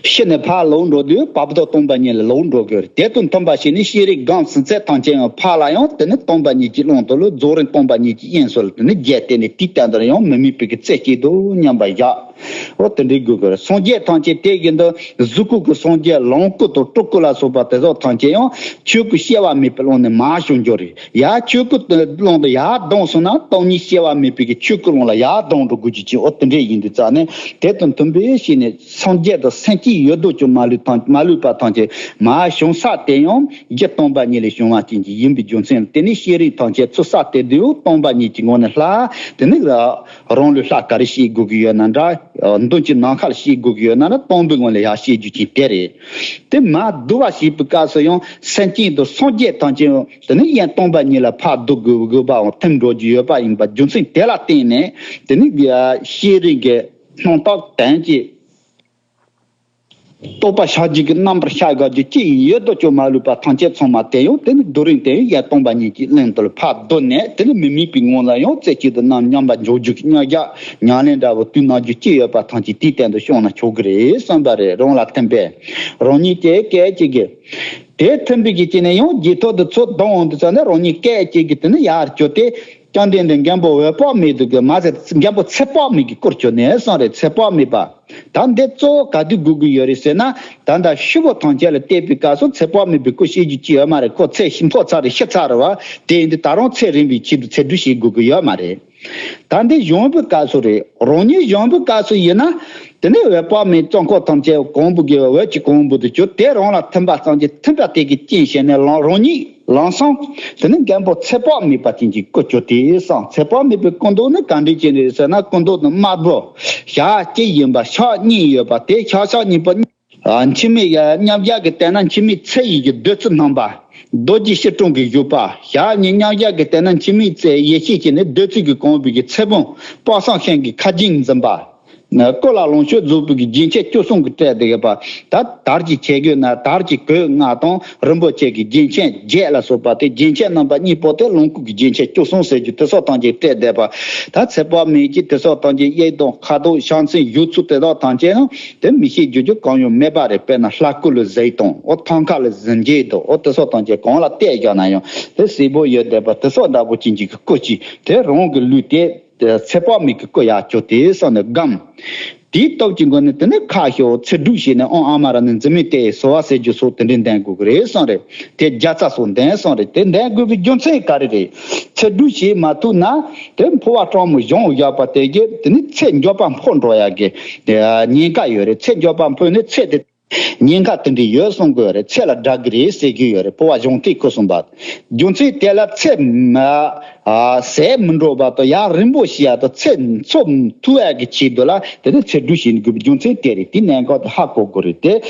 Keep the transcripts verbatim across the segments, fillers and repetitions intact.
ཕྱི་ནས་ཕར་ལོག་འགྲོ་དུས་བར་དོ་སྟོང་པ་ཉིད་ལ་ལོག་འགྲོ་དགོས་རེད། དེ་དང་མཐུན་པ་བྱས་ནས་ཤེས་རིག་སྒོམ་ཟིན་ཚད་ཐམས་ཅད་ཡང་ཕར་ལ་ཡང་དེ་ནི་སྟོང་པ་ཉིད་ཀྱི་ཀློང་དུ་ལ་རྫོགས་རིམ་སྟོང་པ་ཉིད་ཀྱི་དབྱིངས་སུ་ལ་དེ་ནི་རྒྱས་བསྡད་ནས་དེའི་སྟེང་དུ་ཡང་མི་དམིགས་པའི་གི་རྩེ་གཅིག་ཏུ་མཉམ་པར་བཞག་འོ་དེ་འདྲའི་དགོས་དགོས་རེད། སངས་རྒྱས་ཐམས་ཅད་དེ་བཞིན་དུ་གཟུགས་སྐུ་གི་སངས་རྒྱས་ལོངས་སྐུ་དང་སྤྲུལ་སྐུ་ལ་སོགས་པ་དེ་དག་ཐམས་ཅད་ཡང་ཆོས་སྐུ་སྐྱེ་བ་མེད་པའི་ཀློང་ནས་མར་བྱུང་རྒྱུ་རེད། ཡར་ཆོས་སྐུ་ཀློང་དུ་ཡར་ལྡང་སོང་ན་སྟོང་ཉིད་སྐྱེ་བ་མེད་པའི་གི་ཆོས་སྐུ་ཀློང་ལ་ཡར་ལྡང་འགྲོ་དགོས་རྒྱུ་ཅིག་འོ་དེ་འདྲའི་ཡིན་དུས་ཙང་ནས་དེ་དང་མཐུན་པའི་ཕྱིར་ནས་སངས་རྒྱས་དང་སེམས་ཅན་ཡོད་དོ་ཅོག་མ་ལུས་དང་མ་ལུས་པ་ཐམས་ཅད་མར་བྱུང་ས་དེ་ཡང་རྒྱུ་སྟོང་པ་ཉིད་ལས་བྱུང་བ་ཅན་གྱི་ཡིན་པའི་རྒྱུ་མཚན་ལ་བརྟེན་ནས་ཤེས་རིག་ཐམས་ཅད་ཚུར་ས་དེ་དུས་སྟོང་པ་ཉིད་ཀྱི་ངོ་ནས་ལྷག་དེ་ནི་རང་ལུས་ལྷག་ག་རེ་ཤེས་དགོས་ཀྱི་ཡོད་ན་འདྲ། མདུན་གྱི་ནམ་མཁའ་ལ་ཤེས་དགོས་ཀྱི་ཡོད་ན་ན་སྟོང་པའི་ངོ་ལ་ཡར་ཤེས་རྒྱུ་ཅན་དེ་རེད། དེ་མར་བསྡུ་བ་བྱེད་པའི་སྐབས་སུ་ཡང་སེམས་ཅན་དང་སངས་རྒྱས་ཐམས་ཅད་དེ་ནི་ཡང་སྟོང་པ་ཉིད་ལ་ཕར་བསྡུ་དགོས་དགོས་པའང་མཐུན་འགྲོ་རྒྱུ་ཡོད་པ་ཡིན་པ་རྒྱུ་མཚན་དེ་ལ་བརྟེན་ནས་དེ་ནི་ཤེས་རིག་གི་སྣང་སྟོབས་ལྡན་གྱི་རྟོགས་པ་ཞག་གཅིག་གི་རྣམ་པར་ཤར་དགའ་རྒྱུ་ཅི་ཡིན་ཡོད་དོ་ཅོག་མ་ལུས་པ་ཐམས་ཅད་ཚང་མ་དེ་ཡང་དེ་ནི་རྡོ་རིང་དེ་ཡང་ཡར་སྟོང་པ་ཉིད་ཀྱི་གླིང་དུ་ཕར་བསྡུ་ནས་དེ་ནི་མི་དམིགས་པའི་ངང་ལ་ཡང་རྩེ་གཅིག་ཏུ་རྣམ་མཉམ་པར་འཇོག་རྒྱུ་གི་མཉམ་གཞག་ཉམས་ལེན་འདྲ་བོ་དུས་ནམ་རྒྱུན་ཅི་ཡོད་པ་ཐམས་ཅད་དེའི་སྟེང་དུ་ཤོང་ན་ཆོག་གི་རེད་བསམ་པ་རེད། རང་ལ་ཐིམ་པས་རང་ཉིད་ཀྱི་སྐད་ཅིག་གིས། དེ་ཐིམ་པའི་གི་སྐྱེ་ནས་ཡང་རྗེས་ཐོག་ཏུ་ཚུར་ལྡང་འོང་དུས་ཙམ་ནས་རང་ཉིད་སྐད་ཅིག་གིས་དེ་ནི་ཡར་གྱུར་ཏེ་བཅོམ་ལྡན་འདས་མགོན་པོ་འོད་དཔག་མེད་དུ་གི་མ་ཟད་མགོན་པོ་ཚེ་དཔག་མེད་ཀྱི་སྐུར་གྱུར་ནས་གསུངས་རེད། ཚེ་དཔག་མེད་པ། ད་འདི་གཙོ་བོ་ག་དུས་དགོས་ཀྱི་ཡོད་རེད་ཟེར་ན། ད་ལྟ་ཤི་བོ་ཐམས་ཅད་ལ་བལྟས་པའི་སྐབས་སུ་ཚེ་དཔག་མེད་པའི་སྐུ་ཤེས་རྒྱུ་ཅི་ཡོད་མ་རེད། ཁོ་ཚེ་ཤི་འཕོ་ཚར་རེད། ཤི་ཚར་རེད་བ། དེ་ཡིན་དུས་ད་རུང་ཚེ་རིང་བའི་ཆེད་དུ་ཚེ་སྒྲུབ་བྱེད་དགོས་ཀྱི་ཡོད་མ་རེད། ད་འདི་གཞོན་པའི་སྐབས་སུ་རེད། རང་ཉིད་གཞོན་པའི་སྐབས་སུ་ཡིན་ན། དེ་ནས་འོད་དཔག་མེད་གཙོ་འཁོར་ཐམས་ཅད་གང་བུ་གི་འོད་ཀྱི་གང་བུ་དུ་གྱུར་ཏེ་རང་ལ་ཐིམ་པ་ཙམ་གྱིས་ཐིམ་པ་དེ་གི་རྐྱེན་བྱས་ནས་ལམ་རང་ཉིད་ལམ་སང་། དེ་ནས་མགོན་པོ་ཚེ་དཔག་མེད་པ་ཅན་གྱི་སྐུ་གྱུར་ཏེ་སང་ཚེ་དཔག་མེད་པའི་སྐུ་མདོག་ནི་ག་འདྲ་ཅན་རེད་ཟེར་ན། སྐུ་མདོག་ནི་དམར་པོ། ཞག་གཅིག་ཡིན་པ་ཕྱག་གཉིས་ཡོད་པ་དེ་ཕྱག་ཕྱག་གཉིས་པོ། ཨ། འཆི་མེད་ཡ་མཉམ་གཞག་གི་སྟེང་ན་འཆི་མེད་ཚེ་ཡི་གི་བདུད་རྩི་སྣང་བ། རྡོ་རྗེ་སྐྱིལ་ཀྲུང་གི་བཞུགས་པ། ཞག་གཉིས་མཉམ་གཞག་གི་སྟེང་ན་འཆི་མེད་ཚེ་ཡེ་ཤེས་ཀྱི་ནི་བདུད་རྩི་གི་གང་བུ་གི་ཚེ་བུམ་དཔག་བསམ་ཤིང་གི་ཁ་རྒྱན་འཛིན་པ། སྐུ་ལ་ལོངས་སྤྱོད་རྫོགས་པའི་གི་རྒྱན་ཆ་བཅུ་གསུམ་གྱིས་སྤྲས་ཏེ་ཡོད་པ། ད་དར་གྱི་ཆས་གོས་ན་དར་གྱི་གོས་ལྔ་དང་རིན་པོ་ཆེ་གི་རྒྱན་ཆ་བརྒྱད་ལ་སོགས་པ་དེ་རྒྱན་ཆ་རྣམ་པ་གཉིས་པོ་དེ་ལོངས་སྐུ་གི་རྒྱན་ཆ་བཅུ་གསུམ་ཟེར་རྒྱུ་དེ་སོགས་ཐམས་ཅད་སྤྲས་བསྡད་པ། ད་ཚེ་དཔག་མེད་ཀྱི་དེ་སོགས་ཐམས་ཅད་གཡས་གདོང་ཁ་དོག་ཕྱག་མཚན་བཞུགས་ཚུལ་དེ་དག་ཐམས་ཅད་ནང་། དེ་མི་ཤེས་རྒྱུ་རྒྱུ་གང་ཡང་མེད་པ་རེད། དཔེར་ན་ལྷ་སྐུ་ལ་གཟིགས་དང་། འོ་ཐང་ཁ་ལ་གཟི་འགྱེད་དང་། འོ་དེ་སོགས་ཐམས་ཅད་གང་ལ་བལྟས་བཞག་ན་ཡང་དེ་གཟིགས་པོ་ཡོད་བསྡད་པ་དེ་སོགས་འདྲ་པོ་ཅན་གྱི་སྐུ་ཅིག་དེ་རང་གི་ལུས་དེ་ཚེ་དཔག་མེད་ཀྱི་སྐུ་ཡར་གྱུར་ཏེ་སོང་ནས་བསྒོམ། དེའི་སྟོབས་ཀྱི་སྒོ་ནས་དེ་ནས་ཁ་ཤོ་ཚེ་སྒྲུབ་བྱས་ནས་ཨོཾ་ཨཱཿ་མ་ར་ཎི་འཛིན་མའི་གཏེར་གསོལ་བ་ཟེར་རྒྱུ་སོགས་དེ་འདྲའི་འདོན་དགོས་ཀྱི་རེད་གསུངས་རེད། དེ་བརྒྱ་རྩ་སོགས་འདོན་གསུངས་རེད། དེ་འདོན་དགོས་པའི་རྒྱུ་མཚན་ག་རེ་རེད། ཚེ་སྒྲུབ་བྱེད་མ་ཐུབ་ན། དེ་འཕོ་བ་སྤྲང་མོ་གཞུང་བཞག་པ་དེ་གིས་དེ་ནི་ཚེ་མགྱོགས་པ་འཕོ་འགྲོ་ཡག་གི་ཉེན་ཁ་ཡོད་རེད། ཚེ་མགྱོགས་པ་འཕོས་ནས་ཚེ་དེ་ཉེན་ཁ་དེ་འདྲ་ཡོད་གསུང་གི་ཡོད་རེད། ཚེ་ལ་དགྲ་གི་རེད་ཟེར་གྱི་ཡོད་རེད། འཕོ་བ་གཞུང་ཐིག་ཁུ་གསུམ་པ། རྒྱུ་མཚན་དེ་ལ་ཚེ་མ་ཟད་མི་འགྲོ་བ་དང་ཡང་རིང་པོ་བྱེད་ཡག་དང་ཚེ་འཚོ་ཐུབ་ཡག་གི་ཆེད་དུ་ལ་དེ་ནི་ཚེ་སྒྲུབ་བྱེད་དགོས་པའི་རྒྱུ་མཚན་དེ་རེད། དེ་གནད་འགག་དེ་ཧ་གོ་དགོས་རེད་དེ།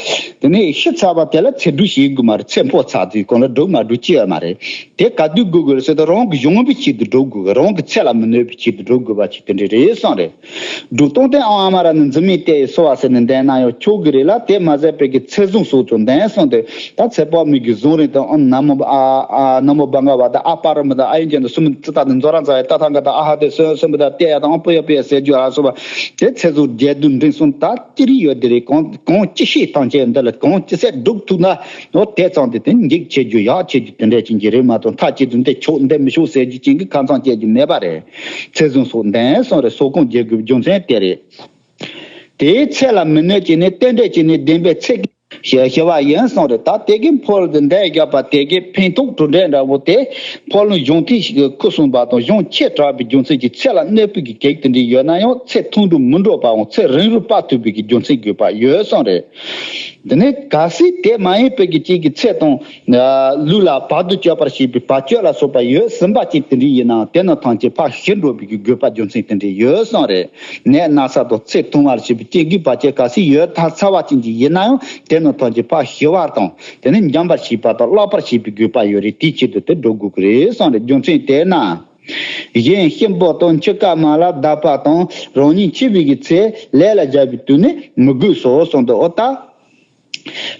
དེ་ནས་ཤི་ཚར་བ་དེ་ལ་ཚེ་སྒྲུབ་བྱེད་དགོས་མ་རེད། ཚེ་འཕོ་ཚར་དུས་གང་ལ་སྒྲུབ་མ་སྒྲུབ་ཅི་ཡོད་མ་རེད། དེ་ག་དུས་སྒྲུབ་དགོས་རེད་ཟེར་ཏེ་རང་གི་གཞུང་པའི་ཆེད་དུ་སྒྲུབ་དགོས། རང་གི་ཚེ་ལ་མི་གནོད་པའི་ཆེད་དུ་སྒྲུབ་དགོས་པ་ཅིག་དེ་འདྲ་རེད་གསུངས་རེད། སྒྲུབ་སྟངས་དེ་ཨོཾ་ཨཱཿ་མ་ར་ཎི་འཛིན་མའི་གཏེར་གསོལ་བ་ཟེར་ནས་འདོན་ན་ཡང་ཆོག་གི་རེད་ལ། དེ་མ་ཟད་པའི་གི་ཚེ་བཟུང་སོགས་ཀྱང་འདོན་གསུངས་ཏེ། ད་ཚེ་དཔག་མེད་ཀྱི་གཟུངས་རིང་དང་ཨོཾ་ན་མོ་ཨ་ཨ་ན་མོ་བྷ་ག་ཝ་ཏ་ཨ་པ་ར་མི་ཏ་ཨཱ་ཡུར་ཇེནྡྲ་སུ་མི་ཙི་ཏ་དང་ཛོ་ར་ཛ་ཡ་ཏ་ཐཱ་ག་ཏ་ཨ་ཧ་ཏེ་སོ་སོ་མི་ཏ་ཏེ་ཡ་དང་ཨོཾ་པུ་ཡ་པུ་ཡ་ཟེར་རྒྱུ་ཨ་སོ་བ། དེ་ཚེ་བཟུང་རྒྱས་བསྡུས་འབྲིང་གསུམ་ད་ཅི་རིགས་ཡོད་དེ་རེད། གང་གང་ཅི་ཤེས་ཐམས་ཅད་འདི་ལ་གང་ཅི་ཟད་སྒྲུབ་ཐུབ་ན། འོ་དེ་ཙམ་དེ་དེ་འཇིགས་བྱེད་རྒྱུ་ཡག་བྱེད་རྒྱུ་དེ་འདྲ་ཅན་གྱི་རེད་མ་གཏོགས། མཐའ་གཅིག་ཏུ་འདི་ཆོག་འདི་མི་ཆོག་ཟེར་རྒྱུ་ཅན་གྱི་ཁ་མཚང་བཅད་རྒྱུ་མེད་པ་རེད། ཚེ་བཟུང་སོགས་འདོན་གསུངས་རེད། སོགས་གང་བྱེད་དགོས་རྒྱུ་མཚན་དེ་རེད། དེའི་ཚེ་ལ་མི་གནོད་ཅིག་ནི་རྟེན་འབྲེལ་གྱིས་ནི་བདེན་པའི་ཚེ་གི་ཞེས་ཞུ་བ་ཡིན་གསུངས་རེད། ད་དེ་གི་འཕོ་ལུང་འདི་འདོན་བཞག་པ་དེ་གི་ཕན་ཐོགས་གྲུབ་འབྲས་འདྲ་བོ་དེ་འཕོ་ལུང་གཞུང་ཐིག་ཞིག་གི་ཁུ་གསུམ་པ་དང་གཞུང་ཆེ་དྲགས་པའི་རྒྱུ་མཚན་གྱིས་ཚེ་ལ་གནོད་པའི་གི་གེགས་དེ་འདྲ་ཡོད་ན་ཡང་ཚེ་ཐུང་དུ་མི་འགྲོ་བའང་ཚེ་རིང་རུ་སྤར་ཐུབ་པའི་གི་རྒྱུ་མཚན་དགོས་པ་ཡོད་གསུངས་རེད། དེ་ནས་གལ་སྲིད་དེ་མ་ཡིན་པའི་གི་གཅིག་གི་ཚེ་དང་ལུས་ལ་བར་དུ་གཅོད་པར་བྱེད་པའི་བར་གཅོད་ལ་སོགས་པ་ཡོད་ཟིན་པ་ཅིག་དེ་འདྲ་ཡིན་ནའང་དེ་རྣམས་ཐམས་ཅད་ཕར་ཞི་འགྲོ་བའི་གི་དགོས་པ་རྒྱུ་མཚན་དེ་འདྲ་ཡོད་གསུངས་རེད། ནད་ན་ཚ་དང་ཚེ་ཐུང་བར་བྱེད་པའི་རྐྱེན་གྱིས་བར་ཆད་གལ་སྲིད་ཡོད་ད་ཚར་བ་ཅན་ཅིག་ཡིན་ན་ཡང་དེ་རྣམས་ཐམས་ཅད་ཕར་ཞི་བ་དང་དེ་ནི་འཇོམས་པར་བྱེད་པ་དང་བརླག་པར་བྱེད་པའི་དགོས་པ་ཡོད་རེད། དེའི་ཆེད་དུ་དེ་འགྲོ་དགོས་ཀྱི་རེད་གསུངས་རེད། རྒྱུ་མཚན་དེས་ན། གཞན་གཤིན་པོ་དང་འཆི་ཁ་མ་ལ་བརྡབ་པ་དང་རང་ཉིད་འཆི་བའི་གི་ཚེ་ལས་ལ་སྦྱར་བའི་དུས་ནི་མི་དགོས་སོ་གསུངས་འདུག་འོ་ད།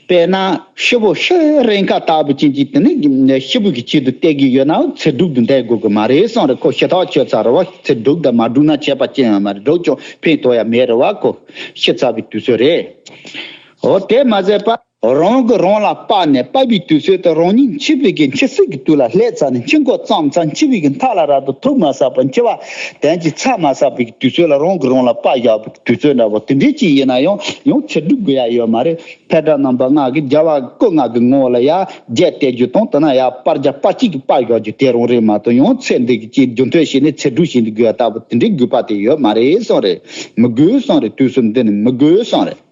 དཔེར་ན་ཤི་བོ་ཤི་རན་ཁ་ལྟ་བུ་ཅན་གྱི་དེ་ནི་ཤི་བོ་གི་ཆེད་དུ་བལྟས་ཀྱི་ཡོད་ནའང་ཚེ་སྒྲུབ་ཏུ་འདོན་དགོས་ཀྱི་མ་རེད་གསུངས་རེད། ཁོ་ཤི་ཐག་ཆོད་ཚར་རེད་བ། ཚེ་སྒྲུབ་དང་མ་སྒྲུབ་ན་ཁྱད་པར་ཅི་ཡང་མ་རེད། སྒྲུབ་ཀྱང་ཕན་ཐོགས་ཡ་མེད་རེད་བ། ཁོ་ཤི་ཚར་བའི་དུས་ཚོད་རེད། འོ་དེ་མ་ཟད་པ། རང་གིས་རང་ལ་དཔའ་ནས་དཔའ་བའི་དུས་ཚོད་དུ་རང་ཉིད་འཆི་བའི་གི་འཆི་སྲིད་ཀྱི་དུས་ལ་སླེབས་ཚར་ནས་འཆི་འགོ་བརྩམས་ཚར། འཆི་བའི་གི་མཐའ་ལ་རབ་ཏུ་ཐུག་མ་ཚར་བར། འཆི་བ་དོན་གྱི་ཚར་མ་ཚར་བའི་གི་དུས་ཚོད་ལ་རང་གིས་རང་ལ་དཔའ་བཞག་པའི་གི་དུས་ཚོད་འདྲ་པོ་དེ་འདྲའི་ཅིག་ཡིན་ན་ཡང་ཡང་ཚེ་སྒྲུབ་དགོས་ཡ་ཡོད་མ་རེད། འཕེལ་སྒྲ་རྣམ་པ་ལྔ་གི་རྒྱལ་བ་སྐུ་ལྔ་གི་ངོ་ལ་ཡ་རྒྱས་བསྟན་རྒྱུ་དང་། དེ་ན་ཡ་དཔའ་རྒྱ་དཔའ་སྐྱིད་ཀྱི་དཔའ་བཞག་རྒྱུ་དེ་རང་རེད་མ་གཏོགས། ཡང་ཚེ་འདི་གི་ཅིག་རྒྱུ་མཐུན་བྱས་ནས་ཚེ་སྒྲུབ་བྱེད་འདི་དགོས་ཡ་ལྟ་བུ་དེ་འདྲའི་དགོས་པ་དེ་ཡོད་མ་རེད་གསུངས་རེད། མི་དགོས་གསུངས་རེད། དུས་གསུམ་འདི་ནི་མི་དགོས་གསུངས་རེད།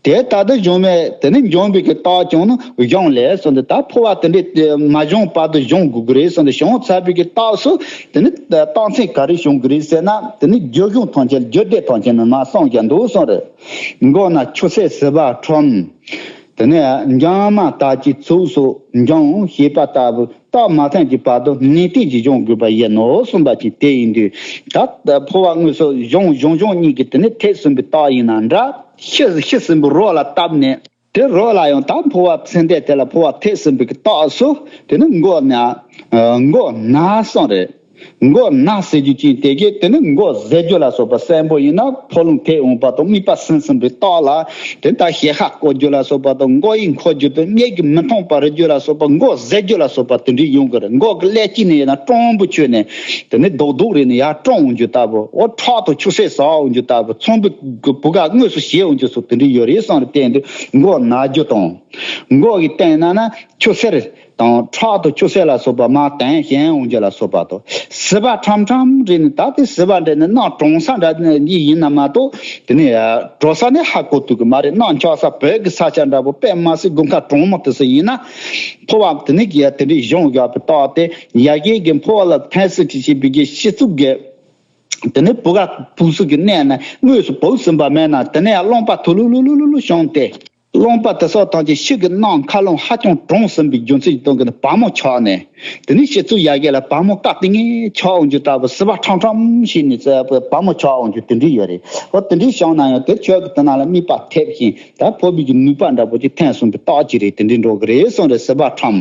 དེ་ལྟར་དུ་བྱུང་བས་དེ་ནི་འབྱུང་བའི་གི་རྟགས་བྱུང་ན་གཞུང་ལས་གསུངས་ཏེ། ད་འཕོ་བ་དེ་འདྲའི་མ་བྱུང་བར་དུ་བྱུང་དགོས་ཀྱི་རེད་གསུངས་ཏེ། བྱུང་ཚར་བའི་གི་རྟགས་སུ་དེ་ནི་རྟགས་མཚན་ག་རེ་བྱུང་གི་རེད་ཟེར་ན། དེ་ནི་རྒྱུ་གཞུང་ཐམས་ཅད་རྒྱུ་འབྲས་ཐམས་ཅད་ནི་མ་གསུངས་ཀྱང་འདུག་གསུངས་རེད། མགོ་ན་ཆུ་སེར་ཟིལ་པ་ཁྲོམ། དེ་ནས་འཇང་མ་དར་གྱི་ཚོགས་སུ་འབྱུང་ཞེས་པ་ལྟ་བུ། རྟགས་མ་ཐོན་གྱི་བར་དུ་ནན་ཏན་གྱིས་བྱུང་དགོས་པ་ཡིན་ནོ་གསུངས་པ་ཅིག་དེ་ཡིན་དུས། ད་འཕོ་བ་དངོས་སུ་གཞུང་གཞུང་གཞུང་གཉིས་ཀྱི་དེ་ནི་ཐེག་གསུམ་པའི་རྟགས་ཡིན་ན་འདྲ། ཤི་ཤི་ཟིན་པའི་རོ་ལ་བཏབ་ནས། དེ་རོ་ལ་ཡང་ད་འཕོ་བ་ཚེ་འདས་དེ་ལ་འཕོ་བ་ཐེག་ཟིན་པའི་རྟགས་སུ་དེ་ནི་མགོ་ན། མགོ་ན་གསུངས་རེད། མགོ་ན་ཟེར་རྒྱུ་ཅན་དེ་གས་དེ་ནི་མགོ་ཟད་རྒྱུ་ལ་སོགས་པ། གསོན་པོ་ཡིན་ན་འཕོ་ལུང་ཐེག་འོང་བ་དང་། དམིགས་པ་ཟིན་ཟིན་པའི་རྟགས་ལ་དེ་ད་ཞལ་ཤ་སྐོར་རྒྱུ་ལ་སོགས་པ་དང་། མགོ་ཡི་འཁོར་རྒྱུ་དང་། མིག་གིས་མི་མཐོང་བར་རེག་རྒྱུ་ལ་སོགས་པ། མགོ་ཟད་རྒྱུ་ལ་སོགས་པ་དེ་འདྲའི་ཡོང་གི་རེད། མགོ་གི་ཀླད་དཀྱིལ་ནས་ཡིན་ན་སྐྲངས་པོ་ཆོད་ནས་དེ་ནི་རྡོག་རྡོག་རེད་ནས་ཡར་སྐྲངས་འོང་རྒྱུ་ལྟ་བུ། འོ་ཁྲག་དང་ཆུ་སེར་ཟག་འོང་རྒྱུ་ལྟ་བུ། ཚངས་པའི་བུ་ག་དངོས་སུ་བཞད་འོང་རྒྱུ་སོགས་དེ་འདྲའི་ཡོད་རེད་གསུངས་རེད། བསྟན་དུས་མགོ་ན་རྒྱུ་དང་། མགོ་གི་སྟེང་ན་ན་ཆུ་སེར་དང་ཁྲག་དང་ཆུ་སེར་ལ་སོགས་པ་མར་དོན་གཞན་འོང་རྒྱུ་ལ་སོགས་པ་དང་། ཟིལ་པ་ཁྲམ་ཁྲམ་རེད་ནི། ད་དེ་ཟིལ་པ་འདྲ་ནི་གནམ་གྲང་ས་འདྲ་ནི་ཡིན་ན་མ་གཏོགས། དེ་ནི་དྲོ་ས་ནི་ཧ་གོ་ཐུབ་ཀྱི་མ་རེད། གནམ་འཁྱག་ས་བོད་ཀྱི་ས་ཆ་འདྲ་པོ་དཔེ་མ་སྲིད་དགུན་ཁ་གྲང་མོ་དེ་ཚོ་ཡིན་ན། འཕོ་བ་དེ་ནི་གི་དེ་འདྲའི་གཞུང་བཞག་པའི་རྟགས་དེ། ཡ་གྱལ་གྱི་འཕོ་བ་ལ་ཐེག་ཟིན་ཅིག་བྱེད་པའི་གི་ཤི་ཚུགས་གི། དེ་ནས་བུ་ག་བུ་སུ་གི་གནས་ན་དངོས་སུ་བུ་ཟིན་པ་མེད་ན། དེ་ནས་རློན་པ་ཐུ་ལུ་ལུ་ལུ་ལུ་ལུ་བྱུང་སྟེ། རློན་པ་དེ་སོགས་ཐམས་ཅད་ཤི་གི་གནམ་མཁའ་རླུང་ཧ་ཅང་གྲང་ཟིན་པའི་རྒྱུ་མཚན་གྱི་སྟོང་གི་ནི་བ་མོ་ཆགས་ནས། དེ་ནས་ཤི་ཚུལ་ཡ་གྱལ་ལ་བ་མོ་བཀག་སྟེ་ངས་ཆགས་འོང་རྒྱུ་ལྟ་བུ། ཟིལ་པ་ཁྲམ་ཁྲམ་ཞིག་ནས་བ་མོ་ཆགས་འོང་རྒྱུ་དེ་འདྲའི་ཡོད་རེད། འོ་དེ་འདྲའི་བྱུང་ན་ཡང་དེ་ཁྱོད་ཀྱི་དེ་ནང་ལ་དམིགས་པ་ཐེབས་ཤིང་ད་འཕོ་བའི་གི་ནུས་པ་འདྲ་པོ་ཅིག་ཐོན་སོང་བའི་རྟགས་ཅིག་རེད། དེ་འདྲའི་འགྲོ་གི་རེད་གསུངས་རེད། ཟིལ་པ་ཁྲམ།